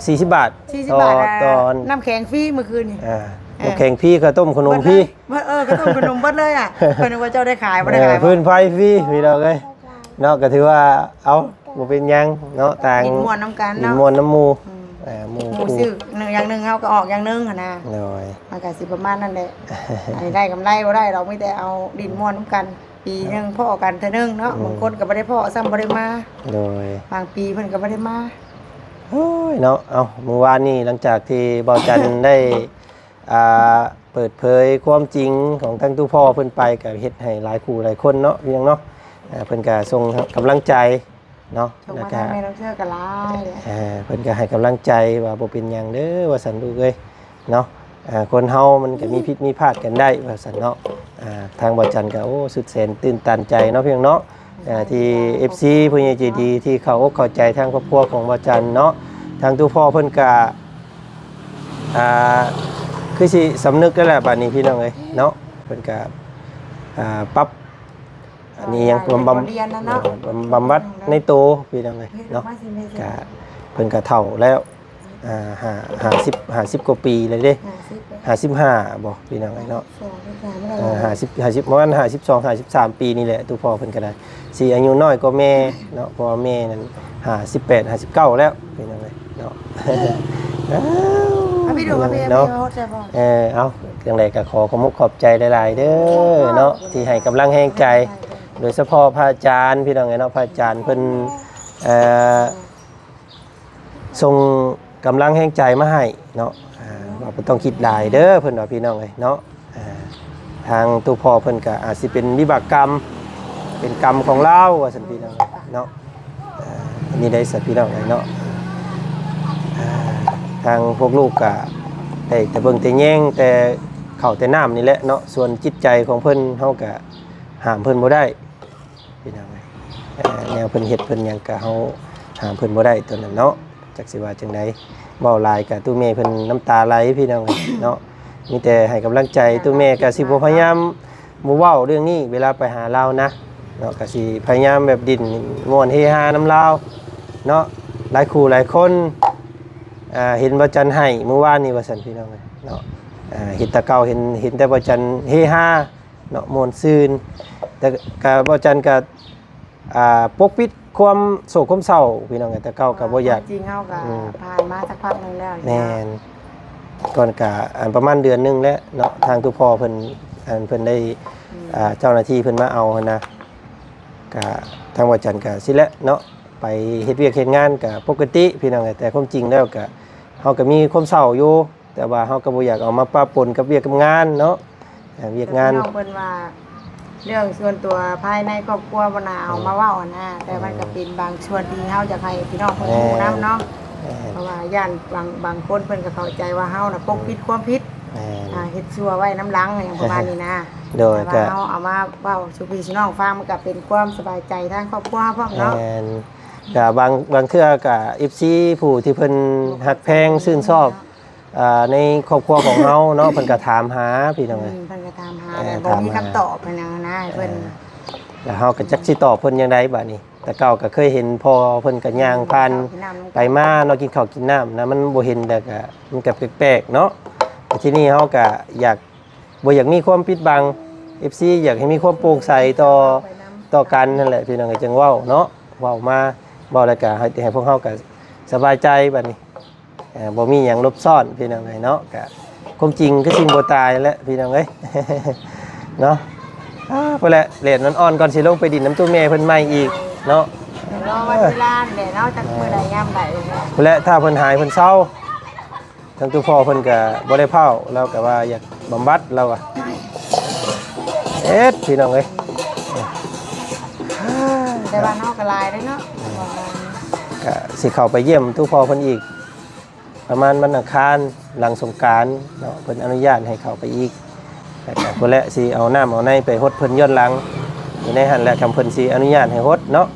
ສີ່ສິບບາດ ສີ່ສິບບາດ ຕໍ່ ອ່າ ຕໍ່ ນ້ຳແຂງຟຣີມື້ຄືນນີ້. ອ່າ ເອີ ນ້ຳແຂງຟຣີ ເຂົ້າຕົ້ມຂະໜົມຟຣີ ເບິດເລີຍ ເອີ ເຂົ້າຕົ້ມຂະໜົມເບິດເລີຍອະ. ເພິ່ນນຶກວ່າເຈົ້າໄດ້ຂາຍ ບໍ່ໄດ້ຂາຍ ເອີ ຟືນໄຟຟຣີພີ່ນ້ອງເອີຍ. ເນາະ ກໍຖືວ່າ ເອົ້າ ບໍ່ເປັນຫຍັງເນາະ ຕ່າງ ຫຼິ້ນມ່ວນນຳກັນເນາະ ຫຼິ້ນມ່ວນນຳໝູ່ ອືມ ເອີ ໝູ່ ໝູ່ຊື້ໜຶ່ງຢ່າງໜຶ່ງ ເຮົາກໍອອກຢ່າງໜຶ່ງຫັ້ນນະ. ໂດຍ ມັນກໍຊິປະມານນັ້ນແຫຼະ ອັນນີ້ໄດ້ກຳໄລບໍ່ໄດ້ດອກ ມີແຕ່ເອົາຫຼິ້ນມ່ວນນຳກັນ ປີໜຶ່ງພໍ້ກັນເທື່ອໜຶ່ງເນາະ. ອືມ ບາງຄົນກໍບໍ່ໄດ້ພໍ້ຊ້ຳ ບໍ່ໄດ້ມາ. ໂດຍ ບາງປີເພິ່ນກໍບໍ່ໄດ້ມາ. ໂອ້ຍເນາະ ເອົ້າ ມື້ວານນີ້ ຫຼັງຈາກທີ່ບ່າວຈັນໄດ້ ອ່າ ເປີດເຜີຍຄວາມຈິງຂອງທາງຕູ້ພໍ່ເພິ່ນໄປ ກໍເຮັດໃຫ້ຫຼາຍຄູ່ຫຼາຍຄົນເນາະ ພີ່ນ້ອງເນາະ ເພິ່ນກໍສົ່ງກຳລັງໃຈເນາະ ສົ່ງມາ ແລ້ວກໍ ທາງແມ່ນ້ອງເຊືອກໍຫຼາຍ ເອີ ເພິ່ນກໍໃຫ້ກຳລັງໃຈວ່າ ບໍ່ເປັນຫຍັງເດີ ວ່າຊັ້ນລູກເອີຍເນາະ. ເອີ ຄົນເຮົາມັນກໍມີຜິດມີພາດກັນໄດ້ ວ່າຊັ້ນເນາະ. ເອີ ທາງບ່າວຈັນກໍ ໂອ້ ສຸດແສນຕື່ນຕັນໃຈເນາະ ພີ່ນ້ອງເນາະ ເອີ ທີ່ເອັຟຊີຜູ້ໃຫຍ່ໃຈດີ ທີ່ເຂົ້າອົກເຂົ້າໃຈທາງຄອບຄົວຂອງບ່າວຈັນເນາະ. ທາງຕູ້ພໍ່ເພິ່ນກໍ ອ່າ ຄືຊິສຳນຶກແລ້ວແຫຼະບາດນີ້ ພີ່ນ້ອງເອີຍເນາະ. ເພິ່ນກະ ອ່າ ປັບ ອັນນີ້ຫຍັງ ບຳ ບຳ ບຳ ບຳບັດໃນໂຕ ພີ່ນ້ອງເອີຍເນາະ. ກະ ເພິ່ນກະເຖົ້າແລ້ວ ອ່າ ຫ້າ ຫ້າສິບ ຫ້າສິບກວ່າປີແລ້ວເດ້ ຫ້າສິບ ຫ້າສິບຫ້າບໍ່ ພີ່ນ້ອງເອີຍເນາະ. ເອີ ຫ້າສິບ ຫ້າສິບ ປະມານຫ້າສິບສອງ ຫ້າສິບສາມປີນີ້ແຫຼະ ຕູ້ພໍ່ເພິ່ນກໍໄດ້ ຊິອາຍຸນ້ອຍກວ່າແມ່ເນາະ ເພາະວ່າແມ່ນັ້ນຫ້າສິບແປດ ຫ້າສິບເກົ້າແລ້ວ ພີ່ນ້ອງເອີຍເນາະ. ເນາະ ເອີ ເອົາ ຈັ່ງໃດກໍຂໍຂອບມຸກຂອບໃຈຫຼາຍໆເດີເນາະ ທີ່ໃຫ້ກຳລັງແຮງໃຈ ໂດຍສະເພາະພະອາຈານ ພີ່ນ້ອງເອີຍເນາະ ພະອາຈານເພິ່ນ ເອີ ສົ່ງກຳລັງແຮງໃຈມາໃຫ້ເນາະ ອ່າ ວ່າບໍ່ຕ້ອງຄິດຫຼາຍເດີ ເພິ່ນວ່າ ພີ່ນ້ອງເອີຍເນາະ. ອ່າ ທາງຕູ້ພໍ່ເພິ່ນກໍອາດຊິເປັນວິບາກກຳ ເປັນກຳຂອງລາວ ວ່າຊັ້ນ ພີ່ນ້ອງເນາະ. ອ່າ ອັນນີ້ໄດ້ສະ ພີ່ນ້ອງເອີຍເນາະ ອ່າ ທາງພວກລູກກໍໄດ້ແຕ່ເບິ່ງແຕ່ແຍງ ແຕ່ເຂົ້າແຕ່ນ້ຳນີ້ແຫຼະເນາະ. ສ່ວນຈິດໃຈຂອງເພິ່ນ ເຮົາກໍຫ້າມເພິ່ນບໍ່ໄດ້ ພີ່ນ້ອງເອີຍ ເອີ ແນວເພິ່ນເຮັດເພິ່ນຫຍັງກະເຮົາຫ້າມເພິ່ນບໍ່ໄດ້ຕົວນັ້ນເນາະ. ຈັກຊິວ່າຈັ່ງໃດ ເວົ້າຫຼາຍກະຕູ້ແມ່ເພິ່ນນ້ຳຕາໄຫຼ ພີ່ນ້ອງເອີຍເນາະ. ມີແຕ່ໃຫ້ກຳລັງໃຈ ຕູ້ແມ່ກະຊິບໍ່ພະຍາຍາມບໍ່ເວົ້າເລື່ອງນີ້ ເວລາໄປຫາລາວນະເນາະ ກະຊິພະຍາຍາມແບບຫຼິ້ນມ່ວນເຮຮານຳລາວເນາະ. ຫຼາຍຄູ່ຫຼາຍຄົນ ອ່າ ເຫັນບ່າວຈັນໄຫ້ມື້ວານນີ້ວ່າຊັ້ນ ພີ່ນ້ອງເອີຍເນາະ. ອ່າ ເຫັນແຕ່ເກົ່າ ເຫັນ ເຫັນແຕ່ບ່າວຈັນເຮຮາ ເນາະ ມ່ວນຊື່ນ ແຕ່ກະ ບ່າວຈັນກະ ອ່າ ປົກປິດຄວາມໂສກຄວາມເສົ້າ ພີ່ນ້ອງເອີຍ. ແຕ່ເກົ່າກະບໍ່ຢາກ ຄວາມຈິງເຮົາກະ ອືມ ຜ່ານມາສັກພັກໜຶ່ງແລ້ວ ແມ່ນ ກ່ອນກະ ອັນ ປະມານເດືອນໜຶ່ງແລ້ວເນາະ ທາງຕູ້ພໍ່ເພິ່ນ ອັນ ເພິ່ນໄດ້ ອືມ ອ່າ ເຈົ້າໜ້າທີ່ເພິ່ນມາເອົາຫັ້ນນະ ກະ ທາງບ່າວຈັນກະຊີ້ແຫຼະເນາະ ໄປເຮັດວຽກເຮັດງານກະປົກກະຕິ ພີ່ນ້ອງເອີຍ. ແຕ່ຄວາມຈິງແລ້ວກະ ເຮົາກະມີຄວາມເສົ້າຢູ່ ແຕ່ວ່າເຮົາກໍບໍ່ຢາກເອົາມາປະປົນກັບວຽກກັບງານເນາະ ເອີ ວຽກງານ ເພິ່ນວ່າ ເລື່ອງສ່ວນຕົວພາຍໃນຄອບຄົວບໍ່ໜ້າເອົາມາເວົ້າຫັ້ນນະ ແຕ່ມັນກໍເປັນບາງສ່ວນທີ່ເຮົາຢາກໃຫ້ພີ່ນ້ອງເພິ່ນຮູ້ນຳເນາະ ແມ່ນ ເພາະວ່າຢ້ານບາງ ບາງຄົນເພິ່ນກໍເຂົ້າໃຈວ່າເຮົານະປົກປິດຄວາມຜິດ ແມ່ນ ອ່າ ເຮັດຊົ່ວໄວ້ນຳຫຼັງຫຍັງປະມານນີ້ນະ ໂດຍ ແຕ່ວ່າກໍເຮົາເອົາມາເວົ້າສູ່ພີ່ສູ່ນ້ອງຟັງ ມັນກໍເປັນຄວາມສະບາຍໃຈທາງຄອບຄົວເຮົາພ້ອມເນາະ ແມ່ນ ກໍບາງ ບາງເທື່ອກໍເອັຟຊີຜູ້ທີ່ເພິ່ນຮັກແພງຊື່ນຊອບ ອ່າ ໃນຄອບຄົວຂອງເຮົາເນາະ ເພິ່ນກໍຖາມຫາພີ່ນ້ອງເອີຍ ອືມ ເພິ່ນກໍຖາມຫາ ເອີ ແຕ່ບໍ່ມີຄຳຕອບເພິ່ນຫຍັງນະ ເອີ ເພິ່ນ ແລ້ວເຮົາກໍຈັກຊິຕອບເພິ່ນຈັ່ງໃດບາດນີ້ ແຕ່ເກົ່າກໍເຄີຍເຫັນພໍ່ເພິ່ນກໍຍ່າງຜ່ານໄປມາເນາະ ກິນເຂົ້າກິນນ້ຳນະ ມັນບໍ່ເຫັນແລ້ວກໍ ມັນກໍແປກໆເນາະ ແຕ່ທີນີ້ເຮົາກໍຢາກ ບໍ່ຢາກມີຄວາມປິດບັງ ເອັຟຊີ ຢາກໃຫ້ມີຄວາມໂປ່ງໃສຕໍ່ ຕໍ່ກັນຫັ້ນແຫຼະ ພີ່ນ້ອງເອີຍ ຈຶ່ງເວົ້າເນາະ ເວົ້າມາ ເວົ້າແລ້ວກໍໃຫ້ ໃຫ້ພວກເຮົາກໍສະບາຍໃຈບາດນີ້ ເອີ ບໍ່ມີຫຍັງຫຼົບຊ້ອນ ພີ່ນ້ອງເອີຍເນາະ ກໍຄວາມຈິງຄືສິ່ງບໍ່ຕາຍແຫຼະ ພີ່ນ້ອງເອີຍ ເນາະ ອາ ພຸ້ນແຫຼະ ແດດອ່ອນໆ ກ່ອນຊິລົງໄປດິນນຳຕູ້ແມ່ເພິ່ນໃໝ່ອີກເນາະ ລໍວັນເວລາແຫຼະເນາະ ຈັກມື້ໃດຍາມໃດ ພຸ້ນແຫຼະ ຖ້າເພິ່ນຫາຍເພິ່ນເຊົາ ທາງຕູ້ພໍ່ເພິ່ນກໍບໍ່ໄດ້ເຝົ້າ ລາວກໍວ່າຢາກບຳບັດ ລາວວ່າ ເຮັດ ພີ່ນ້ອງເອີຍ ແຕ່ວ່າເຮົາກໍຫຼາຍເດ້ເນາະ ກໍຊິເຂົ້າໄປຢ້ຽມຕູ້ພໍ່ເພິ່ນອີກ ປະມານວັນອັງຄານຫຼັງສົງການເນາະ ເພິ່ນອະນຸຍາດໃຫ້ເຂົ້າໄປອີກ ແລ້ວກໍພຸ້ນແຫຼະ ຊິເອົານ້ຳເອົາໃນໄປຫົດເພິ່ນຍ້ອນຫຼັງ ຢູ່ໃນຫັ້ນແຫຼະ ຄັນເພິ່ນຊິອະນຸຍາດໃຫ້ຫົດເນາະ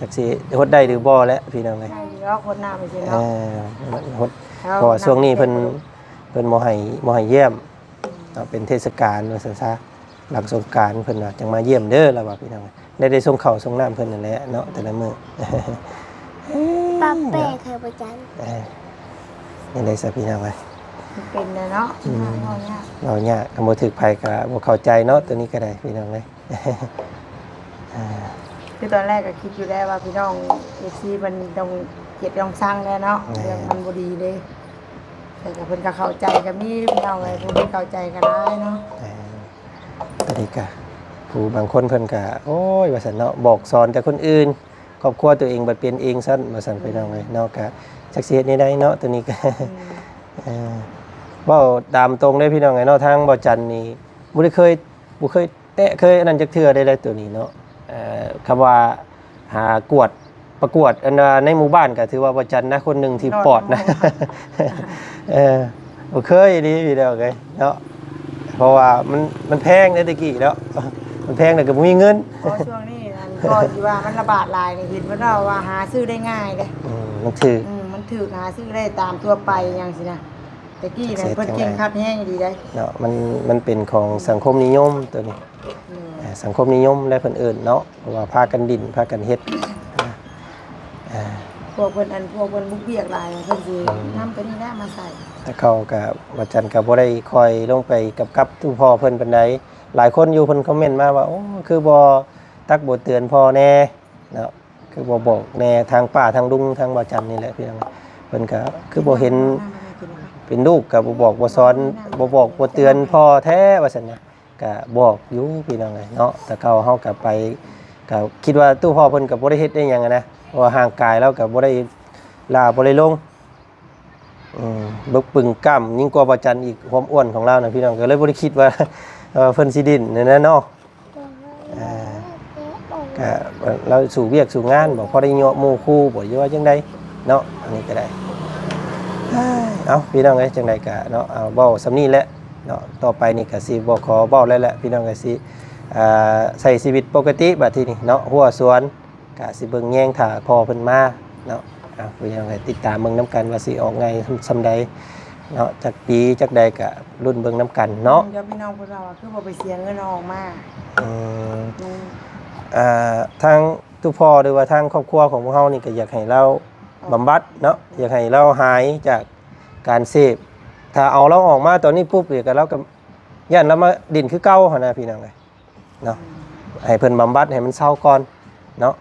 ຈັກຊິຫົດໄດ້ຫຼືບໍ່ແຫຼະ ພີ່ນ້ອງເອີຍ ໄດ້ຢູ່ດອກຫົດນ້ຳໄປຊີ້ເນາະ ເອີ ຫົດ ເພາະວ່າຊ່ວງນີ້ເພິ່ນ ເພິ່ນບໍ່ໃຫ້ ບໍ່ໃຫ້ຢ້ຽມເນາະ ເປັນເທດສະການວ່າຊັ້ນຊະ ຫຼັງສົງການເພິ່ນວ່າຈັ່ງມາຢ້ຽມເດີ ລາວວ່າ ພີ່ນ້ອງ ໄດ້ ໄດ້ສົ່ງເຂົ້າສົ່ງນ້ຳເພິ່ນນັ້ນແຫຼະເນາະ ແຕ່ລະມື້ ປາແປກໃຫ້ບໍ່ຈັນ ເອີ ຈັ່ງໃດຊະ ພີ່ນ້ອງເອີຍ ມັນເປັນແຫຼະເນາະ ອືມ ເວົ້າຍາກ ເວົ້າຍາກ ຄັນບໍ່ຖືກໃຜກໍບໍ່ເຂົ້າໃຈເນາະ ໂຕນີ້ກໍໄດ້ ພີ່ນ້ອງເອີຍ ອ່າ ຄືຕອນແລກກໍຄິດຢູ່ແລ້ວວ່າພີ່ນ້ອງເອັຟຊີເພິ່ນຕ້ອງເກລີຍດຕ້ອງຊັງແຫຼະເນາະ ແມ່ນ ເລື່ອງມັນບໍ່ດີເດ້ ແຕ່ກໍເພິ່ນກໍເຂົ້າໃຈກໍມີ ພີ່ນ້ອງເອີຍ ຜູ້ທີ່ເຂົ້າໃຈກໍຫຼາຍເນາະ ແມ່ນ ຕອນນີ້ກໍຜູ້ບາງຄົນເພິ່ນກໍ ໂອ້ຍ ວ່າຊັ້ນເນາະ ບອກສອນແຕ່ຄົນອື່ນ ຄອບຄົວຕົວເອງບັດເປັນເອງຊັ້ນ ວ່າຊັ້ນ ອືມ ພີ່ນ້ອງເອີຍເນາະ ກໍຈັກຊິເຮັດແນວໃດເນາະ ໂຕນີ້ກໍ ອືມ ເອີ ເວົ້າຕາມຕົງເດ້ ພີ່ນ້ອງເອີຍເນາະ ທາງບໍ່ຈັນນີ້ບໍ່ໄດ້ເຄີຍ ບໍ່ເຄີຍ ແຕະເຄີຍອັນນັ້ນຈັກເທື່ອໃດໆ ໂຕນີ້ເນາະ ເອີ ຄຳວ່າຫາກວດ ປະກວດ ອັນວ່າໃນໝູ່ບ້ານກໍຖືວ່າບໍ່ຈັນນະ ຄົນໜຶ່ງທີ່ປອດນະ ເອີ ບໍ່ເຄີຍອີ່ຫຼີພີ່ນ້ອງເອີຍເນາະ ເພາະວ່າມັນ ມັນແພງເດ້ແຕ່ກີ້ເນາະ ມັນແພງແລ້ວກໍບໍ່ມີເງິນ ເພາະຊ່ວງນີ້ອັນ ກ່ອນທີ່ວ່າມັນລະບາດຫຼາຍນີ້ ເຫັນເພິ່ນເວົ້າວ່າຫາຊື້ໄດ້ງ່າຍເດ້ ອືມ ມັນຖືກ ອືມ ມັນຖືກ ຫາຊື້ໄດ້ຕາມທົ່ວໄປຫຍັງຊີ້ນະ ແຕ່ກີ້ນັ້ນເພິ່ນເຄັ່ງຄັດແຮງອີ່ຫຼີໃດ໋ ເນາະ ມັນ ມັນເປັນຂອງສັງຄົມນິຍົມໂຕນີ້ ໂດຍ ເອີ ສັງຄົມນິຍົມແຫຼະເພິ່ນເອີ້ນເນາະ ເພາະວ່າພາກັນດິ້ນ ພາກັນເຮັດ ເອີ ເອີ ພວກເພິ່ນ ອັນ ພວກເພິ່ນບຸກວຽກຫຼາຍ ເພິ່ນຊິ ອືມ ນຳໂຕນີ້ແຫຼະມາໃຊ້ ແຕ່ເກົ່າກໍ ວ່າຈັ່ງກໍບໍ່ໄດ້ຄ່ອຍລົງໄປກັບ ກັບຕູ້ພໍ່ເພິ່ນປານໃດ ຫຼາຍຄົນຢູ່ເພິ່ນຄອມເມັນມາວ່າ ໂອ້ ຄືບໍ່ຕັກບໍ່ເຕືອນພໍ່ແດ່ເນາະ ຄືບໍ່ບອກແດ່ ທາງປ້າທາງລຸງທາງບ່າວຈັນນີ້ແຫຼະພີ່ນ້ອງ ເພິ່ນກໍຄືບໍ່ເຫັນ ເປັນລູກກໍບໍ່ບອກບໍ່ສອນ ບໍ່ບອກບໍ່ເຕືອນພໍ່ແທ້ວ່າຊັ້ນນະ ກໍບອກຢູ່ພີ່ນ້ອງເອີຍເນາະ ແຕ່ເກົ່າເຮົາກໍໄປ ກໍຄິດວ່າຕູ້ພໍ່ເພິ່ນກໍບໍ່ໄດ້ເຮັດໄດ້ຫຍັງນະ ເພາະວ່າຮ່າງກາຍລາວກໍບໍ່ໄດ້ຫຼ້າບໍ່ໄດ້ລົງ ອືມ ບຶກປຶງກ້ຳຍິ່ງກວ່າບ່າວຈັນອີກ ຄວາມອ້ວນຂອງລາວນະພີ່ນ້ອງ ກໍເລີຍບໍ່ໄດ້ຄິດວ່າ ເອີ ເພິ່ນຊິດິ້ນນັ້ນນະເນາະ ອ່າ ກະລາວສູ້ວຽກສູ້ງານບໍ່ ພໍໄດ້ຍົວະໝູ່ຄູ່ບໍ່ ຫຼືວ່າຈັ່ງໃດເນາະ ອັນນີ້ກໍໄດ້ ເອົ້າ ພີ່ນ້ອງເອີຍ ຈັ່ງໃດກະເນາະ ເອົາ ເວົ້າສ່ຳນີ້ແຫຼະເນາະ ຕໍ່ໄປນີ້ກະຊິບໍ່ຂໍເວົ້າແລ້ວແຫຼະ ພີ່ນ້ອງກໍຊິ ອ່າ ໃຊ້ຊີວິດປົກກະຕິບາດທີນີ້ເນາະ ຮົ້ວສວນ ກະຊິເບິ່ງແຍງຖ້າພໍ່ເພິ່ນມາເນາະ ອ່າ ພີ່ນ້ອງກໍຕິດຕາມເບິ່ງນຳກັນວ່າຊິອອກງ່າຍສ່ຳໃດເນາະ ຈັກປີຈັກໃດກະລຸ້ນເບິ່ງນຳກັນເນາະ ອືມ ດຽວພີ່ນ້ອງເພິ່ນວ່າຄືບໍ່ໄປເສຍເງິນເອົາອອກມາ ອືມ ອືມ ອ່າ ທາງ ຕຸພໍ່ ຫຼືວ່າທາງຄອບຄົວຂອງພວກເຮົານີ້ກໍຢາກໃຫ້ລາວບຳບັດເນາະ ຢາກໃຫ້ລາວຫາຍຈາກການເສບ ຖ້າເອົາລາວອອກມາຕອນນີ້ປຸບນີ້ກໍ ລາວກໍຢ້ານລາວມາຫຼິ້ນຄືເກົ່າຫັ້ນນະ ພີ່ນ້ອງເອີຍເນາະ ໃຫ້ເພິ່ນບຳບັດໃຫ້ມັນເຊົາກ່ອນເນາະ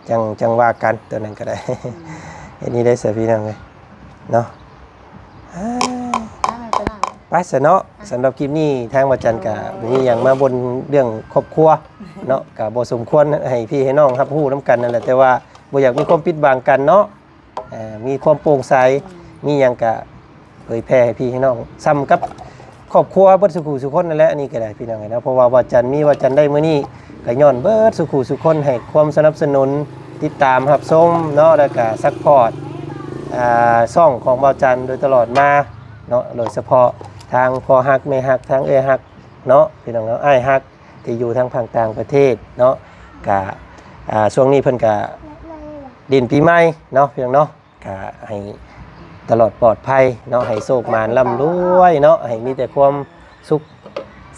ຈັ່ງ ຈັ່ງວ່າກັນ ຕົວນັ້ນກໍໄດ້ ອືມ ເຮັດນີ້ໄດ້ຊະ ພີ່ນ້ອງເອີຍເນາະ ໄປຊະເນາະ ສຳລັບຄລິບນີ້ທາງບ່າວຈັນກໍບໍ່ມີຫຍັງມາບົ່ນເລື່ອງຄອບຄົວເນາະ ກໍບໍ່ສົມຄວນໃຫ້ພີ່ໃຫ້ນ້ອງຮັບຮູ້ນຳກັນນັ້ນແຫຼະ ແຕ່ວ່າບໍ່ຢາກມີຄວາມປິດບັງກັນເນາະ ເອີ ມີຄວາມໂປ່ງໃສ ມີຫຍັງກະເຜີຍແຜ່ໃຫ້ພີ່ໃຫ້ນ້ອງ ສ່ຳກັບ ຄອບຄົວເບິດສູ່ຄູ່ສູ່ຄົນນັ້ນແຫຼະ ອັນນີ້ກໍໄດ້ພີ່ນ້ອງເອີຍເນາະ ເພາະວ່າບ່າວຈັນມີບ່າວຈັນໄດ້ມື້ນີ້ ກໍຍ້ອນເບິດສູ່ຄູ່ສູ່ຄົນໃຫ້ຄວາມສະໜັບສະໜູນ ຕິດຕາມຮັບຊົມເນາະ ແລ້ວກໍຊັບພອດ ອ່າ ຊ່ອງຂອງບ່າວຈັນໂດຍຕະຫຼອດມາເນາະ ໂດຍສະເພາະທາງພໍ່ຮັກແມ່ຮັກ ທາງເອື້ອຍຮັກເນາະ ພີ່ນ້ອງເນາະ ອ້າຍຮັກ ທີ່ຢູ່ທາງຝັ່ງຕ່າງປະເທດເນາະ ກະ ອ່າ ຊ່ວງນີ້ເພິ່ນກະຫຼິ້ນປີໃໝ່ເນາະ ພີ່ນ້ອງເນາະ ກະໃຫ້ຕະຫຼອດປອດໄພເນາະ ໃຫ້ໂຊກໝານລ່ຳລວຍເນາະ ໃຫ້ມີແຕ່ຄວາມສຸກ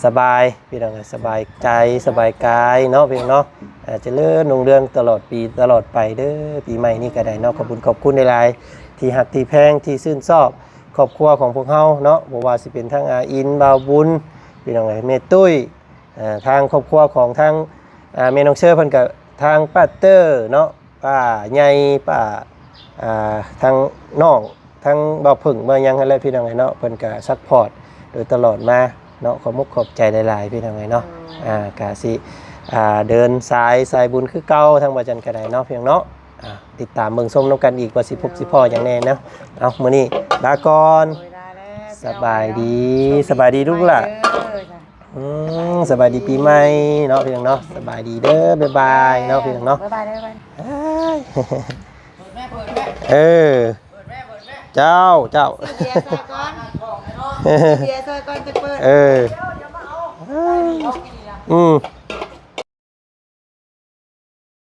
ສະບາຍ ພີ່ນ້ອງ ສະບາຍໃຈສະບາຍກາຍເນາະ ພີ່ນ້ອງເນາະ ອ່າ ຈະເລີນຮຸ່ງເຮືອງຕະຫຼອດປີຕະຫຼອດໄປເດີ ປີໃໝ່ນີ້ກໍໄດ້ເນາະ ຂອບຄຸນຂອບຄຸນຫຼາຍໆ ທີ່ຮັກທີ່ແພງທີ່ຊື່ນຊອບຄອບຄົວຂອງພວກເຮົາເນາະ ບໍ່ວ່າຊິເປັນທາງອາອິນ ບ່າວບຸນ ພີ່ນ້ອງເອີຍ ແມ່ຕຸ້ຍ ເອີ ທາງຄອບຄົວຂອງທາງ ອ່າ ແມ່ນ້ອງເຊີເພິ່ນກໍ ທາງປ້າເຕີເນາະ ປ້າໃຫຍ່ ປ້າ ອ່າ ທາງນ້ອງ ທາງບ່າວເຜິ້ງ ບ່າວຫຍັງຫັ້ນແຫຼະ ພີ່ນ້ອງເອີຍເນາະ ເພິ່ນກໍຊັບພອດໂດຍຕະຫຼອດມາເນາະ ຂອບມຸກຂອບໃຈຫຼາຍໆ ພີ່ນ້ອງເອີຍເນາະ ໂດຍ ອ່າ ກະຊິ ອ່າ ເດີນສາຍ ສາຍບຸນຄືເກົ່າ ທາງບ່າວຈັນກໍໄດ້ເນາະ ພີ່ນ້ອງເນາະ ອ່າ ຕິດຕາມເບິ່ງຊົມນຳກັນອີກວ່າຊິພົບຊິພໍ້ຫຍັງແດ່ເນາະ ເອົາ ມື້ນີ້ລາກ່ອນ ໂດຍ ລາແລ້ວ ສະບາຍດີ ສະບາຍດີລູກຫຼ້າ ສະບາຍດີເດີ ອືມ ສະບາຍດີປີໃໝ່ເນາະ ພີ່ນ້ອງເນາະ ສະບາຍດີເດີ ບາຍບາຍເນາະ ພີ່ນ້ອງເນາະ ບາຍບາຍເດີ ບາຍບາຍ ເອີ ເຈົ້າ ເຈົ້າ ຊື້ເບຍຊ່ອຍກ່ອນ ຊື້ເບຍຊ່ອຍກ່ອນ ຈັ່ງເປີດ ເອີ ອືມ.